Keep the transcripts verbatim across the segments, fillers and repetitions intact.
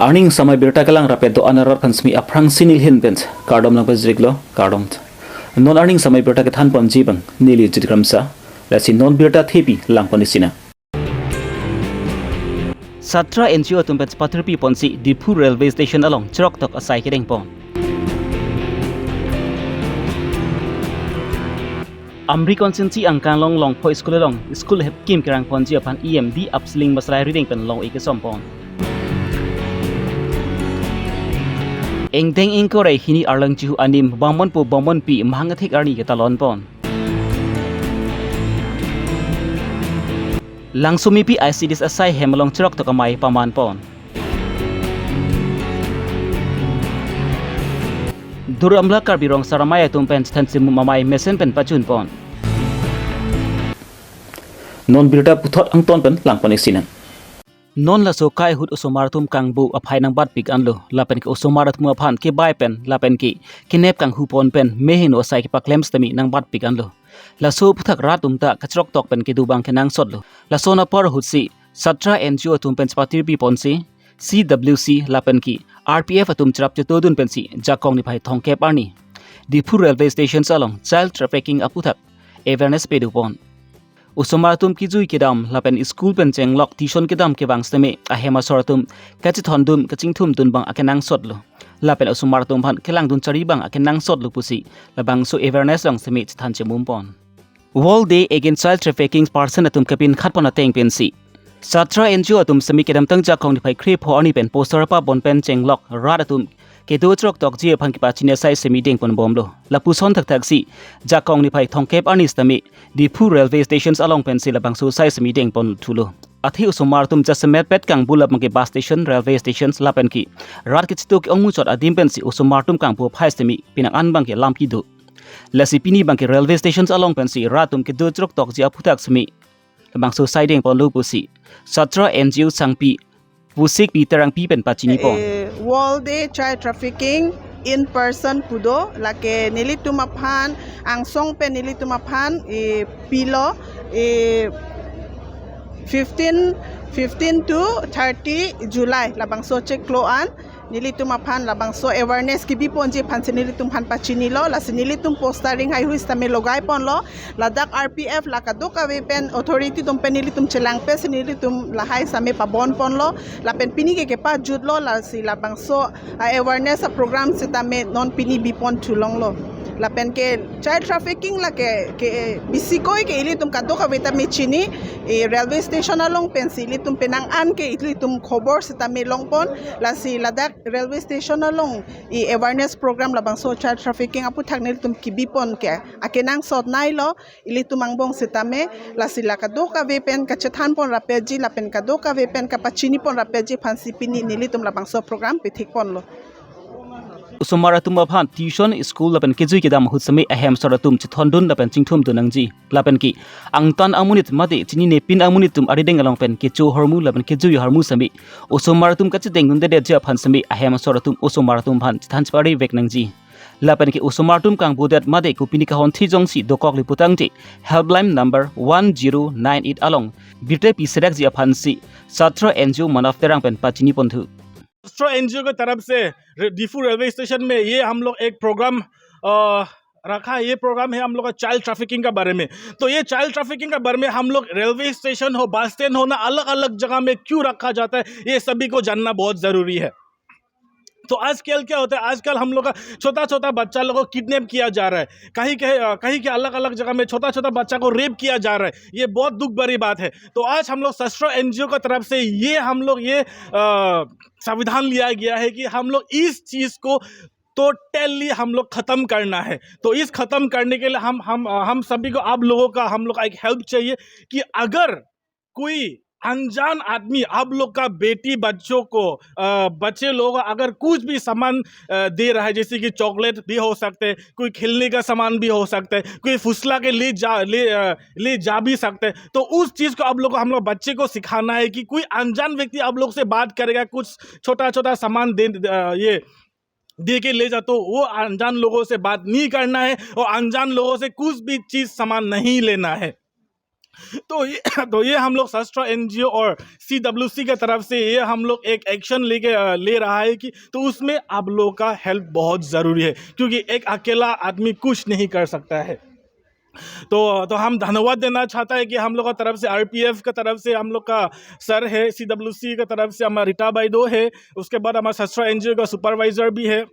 Arni ingsamai birta kelang rapet do-an arat aphan semi aphrangsi neli ahin pen kardom nangpajirlo, kardom. Non arni ingsamai birta kethan ponji abang neli Jit Kramsa, lasi non birta thepi lang pon isi nang. Satra N G O atum pen chepatirpi ponsi Diphu Railway Station along cheroktok asai kedeng pon. Amri constituency angkang along Longpho School along school hepkim kerang ponji aphan E M D Upsling Masalai arideng pen long-e kesom pon. Ingdeng ingkoi ra hini arleng chihu anim Bongmonpo Bongmonpi mahang athek arni ketalon pon. Langsomepi I C D S asai hem along cheroktok amei paman pon. Duar Amla Karbi Rong Asar Amei atum pen chethan chimum amei mesen pen pachun pon. Non birta puthot angton pen lang pon isi nang. Non laso kai ahut osomar atum kangbu aphai nangbatpik anlo, lapen ke osomar atum aphan kebai pen lapen ke kenep kanghu pon pen mehingno asai kepaklem sitame nangbatpik anlo. Laso aphuthak rat atum ta kacheroktok pen kedo abang kenangsotlo. Lason apor ahutsi Satra N G O atum pen chepatirpi ponsi C W C lapen ke R P F atum cherap chetodun pensi Jakong niphai thomkep arni Diphu Railway Stations along child trafficking aphuthak awareness pado pon. Osomar atum kejui kedam lapen school pen chenglok tuition kedam kevang sitame ahem asor atum kachethondun kachingthumdun abang akenangsotlo. Lapen osomar atum aphan kelangdun chari abang akenangsotlo pusi labangso awareness along sitame chethan chimum pon. World Day Against Child Trafficking Person atum kepin khat pon ateng pensi Satra N G O atum sitame kedamtang Jakong niphai krepho arni pen poster pabon pen chenglok rat atum kedo cheroktokji aphan kepachini asai sitame deng pon bomlo. Lapuson thakthaksi Jakong niphai thomkep arni sitame Diphu Railway Stations along pensi labangso asai sitame deng pon thulo. Athe osomar atum jasemet pet kangbu labang ke bus station, railway stations lapen ke rat kechitu ke-ongmuchot adim pensi osomar atum kangbu aphai sitame penang an abang ke lampi do. Lasi pini abang ke railway stations along pensi rat atum kedo cheroktokji aphuthak sitame labangso asai deng ponlo pusi Satra N G O sangpi Pusik Peter Angpi pen pachini pon. Eh, World Day Child Trafficking in Person pu do, lake nelitum aphan angsong pen nelitum aphan, eh, pilo, eh, fifteen, fifteen to thirty July labangso chiklo an nelitum aphan labangso awareness kebi ponji aphansi nelitum aphan pachinilo, lasi nelitum postering haihui sitame logai ponlo, ladak R P F la kadokave pen authority atum pen nelitum chelangpesi nelitum lahai sitame pabon ponlo, lapen pini ke kepajutlo, lasi labangso a-awareness a-program sitame non pini bipon thulonglo. Lapen ke child trafficking lake, ke bisikoi ke ilitum kadokave tame chini, e railway station along pensi ilitum penang an ke ilitum khobor sitame longpon, lasi ladak railway station along e awareness program labangso child trafficking aphuthak nelitum kebipon ke akenangsot nailo, ilitum angbong sitame, lasi la kadokave pen kachethan pon rapetji lapen kadokave pen kapachini pon rapetji aphansi pini nelitum labangso program pithik ponlo. Osomar atum aphan tuition, school lapen kejui kedam ahut sitame ahem asor atum chethondun lapen chingthumdun nangji. Lapen ke angtan amonit mate chininepin amonit atum arideng along pen kecho ahormu lapen kejui ahormu sitame osomar atum kachedengdundedetji aphan sitame ahem asor atum osomar atum aphan chethan chepari vek nangji. Lapen ke osomar atum kangbudet mate kopine kahonthi jongsi dokoklo putangte helpline number one zero nine eight along birta piserakji aphansi Satra N G O Manav Terang pen pachini ponthu. Satra N G O के तरफ से रे-, Diphu railway station में ये हम लोग एक प्रोग्राम, अ, रखा है। ये प्रोग्राम है हम लोग का चाइल्ड ट्रैफिकिंग के बारे में। तो ये चाइल्ड ट्रैफिकिंग के बारे में हम लोग रेलवे स्टेशन हो, बस स्टैंड हो ना, अलग-अलग जगह में क्यों रखा जाता है, ये सभी को जानना बहुत ज़रूरी है। तो आजकल क्या होता है, आजकल हम लोग का छोटा-छोटा बच्चा लोग को किडनैप किया जा रहा है, कहीं के, अ, कहीं के अलग-अलग जगह में छोटा-छोटा बच्चा को रेप किया जा रहा है। ये बहुत दुख भरी बात है। तो आज हम लोग सस्ट्रो एनजीओ की तरफ से ये हम लोग ये, अ, संविधान लिया गया है कि हम लोग इस चीज़ को टोटली हम लोग खत्म करना है। तो इस खत्म करने के लिए हम, हम, हम सभी को, आप लोगों का, हम लोग का एक हेल्प चाहिए कि अगर कोई अनजान आदमी आप लोग का बेटी बच्चों को, अ, बच्चे लोग अगर कुछ भी सामान, अ, दे रहा है, जैसे कि चॉकलेट भी हो सकते हैं, कोई खेलने का सामान भी हो सकता है, कोई फुसला के ले जा, ले, अ, ले जा भी सकते हैं, तो उस चीज़ को आप लोग को, हम लोग बच्चे को सिखाना है कि कोई अनजान व्यक्ति आप लोग से बात करेगा, कुछ छोटा-छोटा सामान दे, अ, ये दे के ले जा, तो वो अनजान लोगों से बात नहीं करना है और अनजान लोगों से कुछ भी चीज़ सामान नहीं लेना है। तो ये तो ये हम लोग शस्त्र एनजीओ और सीडब्ल्यूसी की तरफ से ये हम लोग एक एक्शन लेके अ, ले रहा है कि तो उसमें आप लोगों का हेल्प बहुत ज़रूरी है, क्योंकि एक अकेला आदमी कुछ नहीं कर सकता है। तो तो हम धन्यवाद देना चाहता है कि हम लोग का तरफ से, आरपीएफ का तरफ से हम लोग का सर है, सीडब्ल्यूसी का तरफ से हमारा रीटा बाइदो है, उसके बाद हमारा शस्त्र एनजीओ का सुपरवाइजर भी है,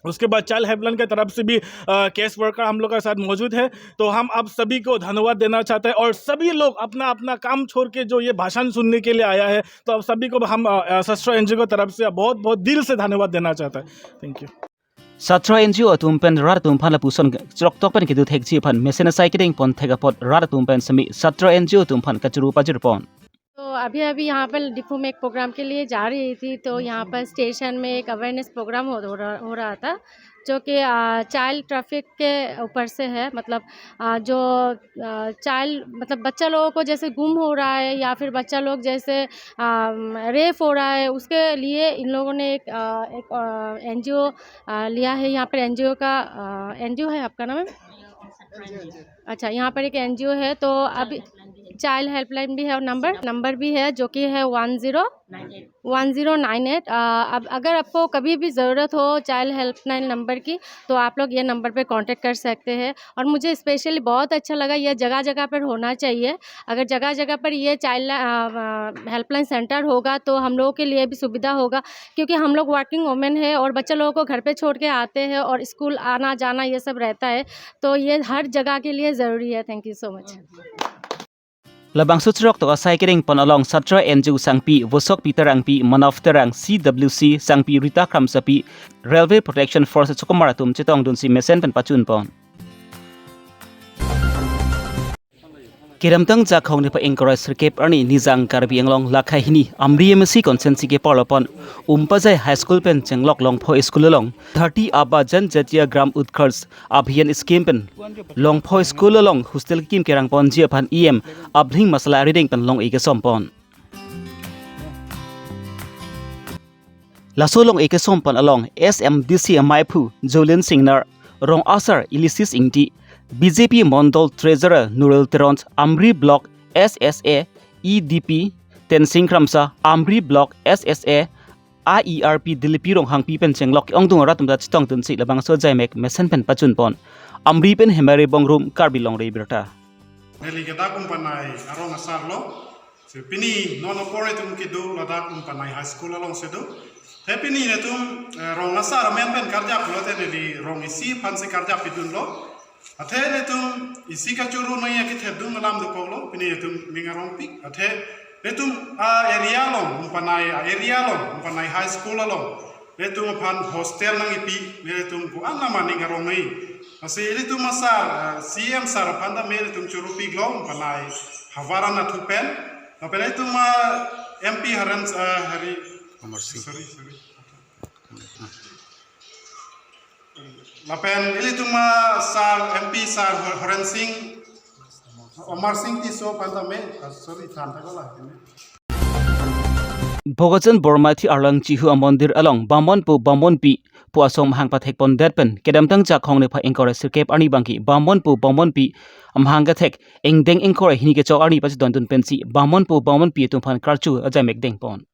उसके बाद चाइल्ड हेल्पलाइन की तरफ से भी केस वर्कर हम लोग के साथ मौजूद है। तो हम आप सभी को धन्यवाद देना चाहते हैं और सभी लोग अपना अपना काम छोड़ के जो ये भाषण सुनने के लिए आया है, तो आप सभी को हम अ, अ, शस्त्र एनजीओ की तरफ से बहुत बहुत दिल से धन्यवाद देना चाहता है। Thank you. Satra N G O atum pen rat atum aphan lapuson chiroktok pen kedo thekji aphan mesen asai kedeng pon thek apot rat atum pen semi Satra N G O atum aphan kachuru pajir pon. तो अभी अभी यहाँ पर डिफू में एक प्रोग्राम के लिए जा रही थी, तो यहाँ पर स्टेशन में एक अवेयरनेस प्रोग्राम हो, हो रहा हो रहा था, जो कि चाइल्ड ट्रैफिक के ऊपर से है। मतलब अ, जो चाइल्ड मतलब बच्चा लोगों को जैसे गुम हो रहा है या फिर बच्चा लोग जैसे रेप हो रहा है, उसके लिए इन लोगों ने एक अ, एक एनजीओ लिया है। यहाँ पर एनजीओ का एनजीओ है, आपका नाम है? अच्छा, यहाँ पर एक एनजीओ है, तो अभी चाइल्ड हेल्पलाइन भी है और नंबर नंबर भी है, जो कि है one zero one zero nine eight. अब अगर आपको कभी भी ज़रूरत हो चाइल्ड हेल्पलाइन नंबर की, तो आप लोग ये नंबर पे कांटेक्ट कर सकते हैं। और मुझे स्पेशली बहुत अच्छा लगा, ये जगह जगह पर होना चाहिए। अगर जगह जगह पर ये चाइल्ड हेल्पलाइन सेंटर होगा, तो हम लोगों के लिए भी सुविधा होगा, क्योंकि हम लोग वर्किंग वुमेन है और बच्चा लोगों को घर पे छोड़ के आते हैं और स्कूल आना जाना ये सब रहता है, तो ये हर जगह के लिए ज़रूरी है। Thank you so much. Labangso chiroktok asai kedeng pon along Satra N G O sangpi, Vosok Peter Angpi, Manav Terang, C W C sangpi Rita Kramsapi, Railway Protection Force chukumar atum chetong dunsi mesen pen pachun pon. Kedamtang Jakhong nipa ingkoi ra sirkep arni Nijang Karbi Anglong lakhai hini Amri M A C constituency ke parlo pon Umpajai High School pen chenglok Longpho School along thirty Aba Janjatiya Gram Utkarsh Abhiyan scheme pen Longpho School along hostel kekim kerang ponji aphan E M Abling Masala arideng pen long-e kesom pon. Laso long-e kesom pon along S M D C amaiphu Jolin Singnar, Rong Asar Ilisis Ingti, B J P Mondol Treasurer Nurul Teron, Amri Block S S A E D P Tensing Kramsa, Amri Block S S A I E R P Dilipi Ronghangpi pen chenglok ongdung rat atum ta chetong dunsi labangso jaimek mesen pen pachun pon. Amri pen Hemari Bongrung, Karbi Longri Abirta. Neli ke dak Umpanai arong asar lo. So pini non apor itum kedo ladak Umpanai High School along si do. Te pini netum eh, rong asar amen pen karjap lo, te neli rong isi aphan si karjap pidun lo. Athe netum isi kachuru noi akethedung alam dokok lo. Pini netum ning arongpik. Athe netum a area along, Umpanai a area along, Umpanai High School along netum aphan hostel nangkepi, netum ko-an aning arong noi. Lasi ilitum asar, eh, C M sir aphan ta me ilitum churu pik lo Umpanai havar anatthu pen. Lapen ilitum, eh, M P Haran, eh, Hari. Amar Singh. Sorry, sorry. Lapen ilitum, eh, sir, M P sir Har-, Haran Singh, Amar Singh Tisso aphan ta me, ah, sorry, than ta ko la, me. Bhogojan Bormathi Arlong Chihu amondir along Bamonpo Bamonpi pu asong mahang pathek pondet pen kedamtang Jakhong nipa ingkoi ra sirkep arni bangke Bamonpo Bamonpi amahang kethek ingdeng ingkoi ra hini kechok arni pachedon dun pensi Bamonpo Bamonpi atum aphan karchu ajaimek deng pon.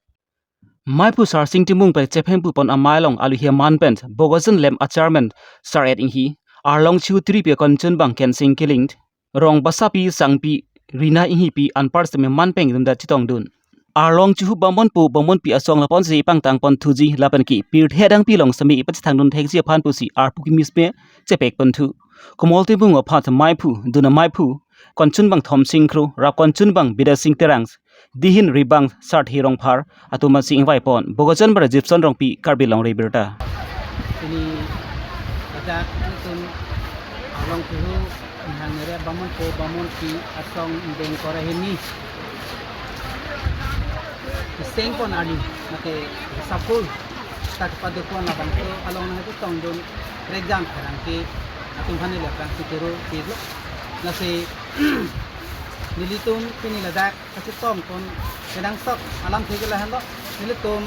Maiphu Sarsing Timung pen chepheng pu pon amei along aluhi aman pen Bhogojan Lem a chairman Sar Et Inghi, Arlong Chihu Tripi akonchun bang Kensing Killing, Rong Basapi Sangpi Rina Inghipi anpar seme man peng dunda chetong dun. Arlong Chihu Bamonpo Bamonpi asong laponsi pangtang pon thuji lapen ke pirthe adangpi along seme ipachethang dun thekji aphan pusi arpu kimi seme chepek pon thu. Komol Timung aphan maiphu, duna maiphu, konchun bang Thom Sing Kro, rap konchun bang Bidya Sing Terang, dihin ribang Sarthi Rongphar atum asi ingvai pon. Bhogojan Bar Jipson Rongpi, Karbi Longri Abirta. Pini ladak ilitum Arlong Chihu amahang nere Bamonpo Bamonpi asong ingdeng ingkoi ra hini seng pon arni mate sapul tak padu pon labangso along nangchetong dun Rejang Pherangke atum aphan neli aphrangsi churu pilo. Lasi nelitum pini ladak kachetong pon kenangsot alamthe ke lahenlo. Nelitum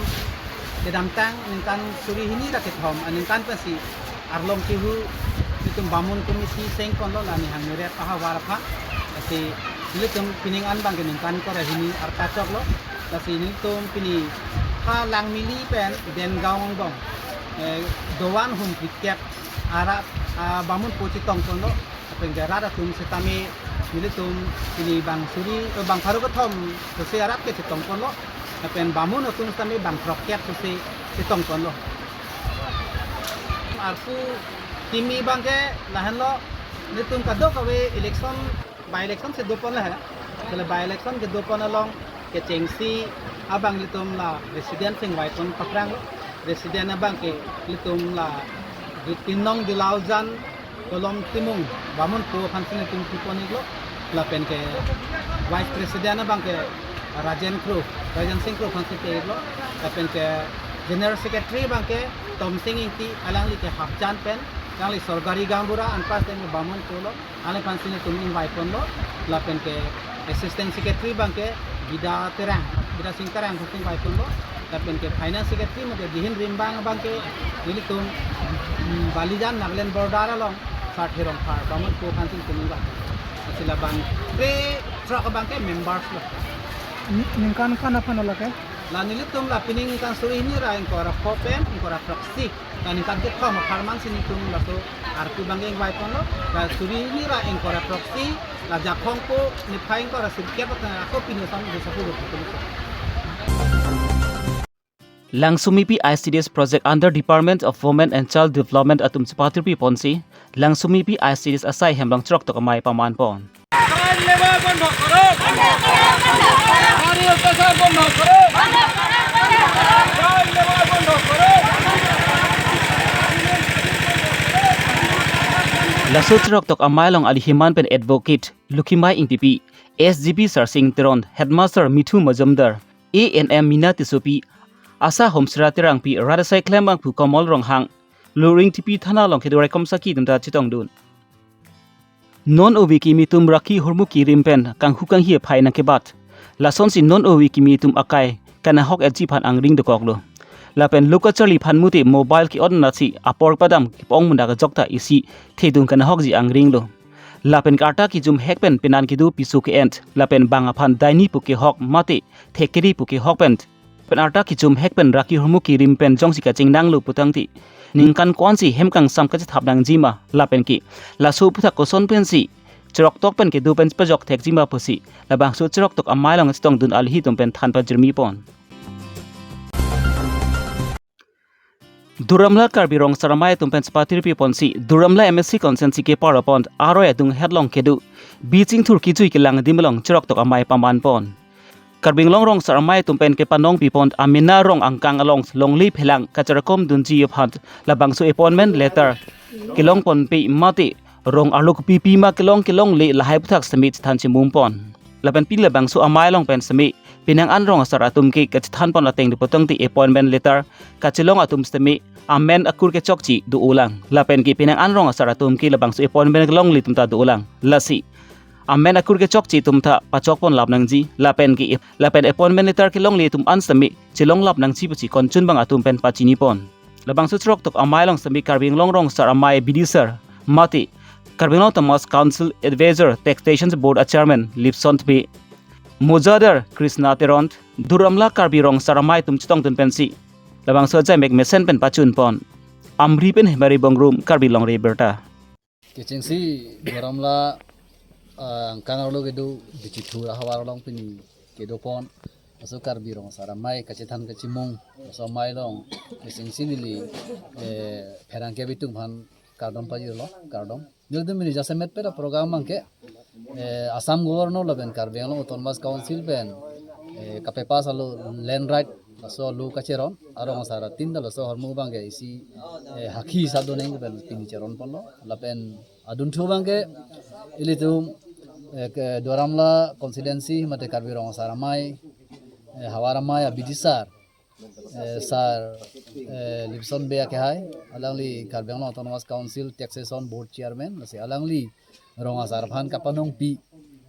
kedamtang ningkan suri hini ra kethom aningkan pensi Arlong Chihu nelitum Bamun Committee seng ponlo la amahang nere ahavar aphan. Lasi Nelitum pining an abang ke ningkan ingkoi ra hini arta choklo. Lasi nelitum pini ha Langmili pen Dengaon angbong, eh, dovan hum phlikep arat, ah, bamunpo chetongponlo. Lapen ke rat atum setame nelitum pini bang suri, eh, bang pharo kethom pusi arat ke chetongponlo. Lapen bamun atum setame bang throkkep pusi chetongponlo. Arpu kimi abang ke lahenlo, nelitum kadokave election, by election si dopon lahe. Sele by election kedopon along kechengsi abang nelitum la president si ingvaipon papranglo. President abang ke nelitum la Di-, Tinong Dilaujan Kolom Timung bamunpo aphansi nelitum pipon-iklo. Lapen ke vice president abang ke Rajen Kro, Rajen Sing Kro aphansi pe-iklo. Lapen ke general secretary abang ke Tomsing Ingti, alangli ke Hapjan pen, alangli Sorgari Gaonbura anpas pen bamunpolo. Alangli aphansi nelitum invite ponlo. Lapen ke assistant secretary abang ke Bida Terang, Bida Sing Terang aphansi invite ponlo. Lapen ke finance secretary mate Dihin Rimbang abang ke nelitum, mm, Balijan Nagaland border along Sarthe Rongphar bamunpo aphansi nelitum invite ponlo. Lasi labang tre throk abang ke members lo. Ni-, ningkan ingkoi aphan lo ke? La nelitum la pining ningkan suri hini ra ingkoi ra pho pen ingkoi ra throksi, la ningkan kethom apharman si nelitum laso arpu abang ke invite ponlo. La suri hini ra ingkoi ra throksi, la Jakhong ko niphai ingkoi ra sirkep ako pini sam de sapu lo. Langsomepi I C D S project under Department of Women and Child Development atum chepatirpi ponsi Langsomepi I C D S asai hem along chiroktok amei paman pon. Laso chiroktok amei along alihiman pen advocate Lukhimai Ingtipi, S G P Sarsing Teron, Headmaster Mithu Majumdar, A N M Mina Tissopi, ASHA Homsira Terangpi, rat asai klembangphu Komol Ronghang, Luring Tipi thana along kedo raikom saki atum ta chetongdun. Non ove kimi atum rakhi hormu kirim pen kanghu kanghi aphai nangkebat. Lasonsi non ove kimi atum akai kanahok etji aphan angring dokoklo. Lapen lo kacharli aphan mute mobile ke-on nasi apor padam kepong munda kejok ta isi thedung kanahokji angringlo. Lapen arta kejum hek pen penan kedo piso ke-en, lapen bang aphan daini pu kehok mate thekri pu kehok pen, pen arta kejum hek pen rakhi hormu kirim pen jongsi kachingnanglo putangte, ningkan ko-ansi hem kangsam kachethap nangji ma, lapen ke laso aphuthak koson pensi chiroktok pen kedo pen pajok thekji ma pusi labangso chiroktok amei along chetongdun alihi atum pen than pajirmi pon. Duar Amla Karbi Rong Asar Amei atum pen chepatirpi ponsi Duar Amla M A C constituency kepar apon aroi adung hetlong kedo Bichingthur kejui kelang adim along chiroktok amei paman pon. Karbi Anglong Rong Asar Amei atum pen kepanongpi pon amena rong angkang along longle phelang kacherakom dunji aphan labangso appointment letter kelong ponpe mate rong arlo kopipi ma kelong kelongle lahai aphuthak seme chethan chimum pon. Lapen pini labangso amei along pen seme penang an rong asar atum ke kachethan pon ateng dopotong te appointment letter kachelong atum seme amen akur kechokche do-olang. Lapen ke penang an rong asar atum ke labangso appointment kelongle atum ta do-olang. Lasi amen akur kechokche atum ta pachok pon lap nangji. Lapen ke, lapen appointment letter kelongle atum an seme chelong lap nangji pusi konchun bang atum pen pachini pon. Labangso chiroktok amei along seme Karbi Anglong Rong Asar Amei bidisar mate Karbi Anglong Autonomous Council Advisor Taxation Board a Chairman Lipson Thephe, Mojadar Krishna Teron, Duar Amla Karbi Rong Asar Amei atum chetongdun pensi labangso ajaimek mesen pen pachun pon. Amri pen Hemari Bongrung, Karbi Longri Abirta. Kechengsi Duar Amla, ah, angkang arlo kedo Bichingthur ahavar along pini kedo pon. Laso Karbi Rong Asar Amei kachethan kachimung laso amei along kechengsi neli, eh, pherangke abitung aphan kardom pajirlo, kardom. Nelitum pini jasemet pera program abang ke, eh, Assam Governor lapen Karbi Anglong Autonomous Council pen, eh, kapepass alo land right laso alo kacheron, arong asar atum ta laso ahormu abang ke isi, eh, hakhi sap do nangji pen pini cheron ponlo. Lapen adunthu abang ke ilitum, eh, ke Duar Amla constituency mate Karbi Rong Asar Amei, eh, havar amei abidisar, eh, Sir, eh, Lipson Bey akehai, alangli Karbi Anglong Autonomous Council Taxation Board Chairman, lasi alangli rong asar aphan kapanongpi,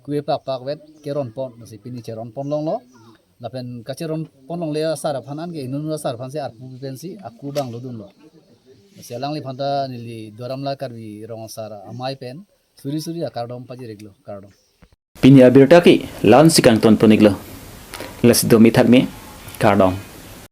kue pakpak vet keron pon, lasi pini cheron pon longlo. Lapen kacheron pon longle asar aphan an ke inut asar aphan si arpu pensi aku abang lo dunlo. Lasi alangliphan ta neli Duar Amla Karbi Rong Asar Amei pen suri suri akardom pajir-iklo, kardom. Pini abirta ke la-ansi kangton pon-iklo. Lasi do me thak me, kardom.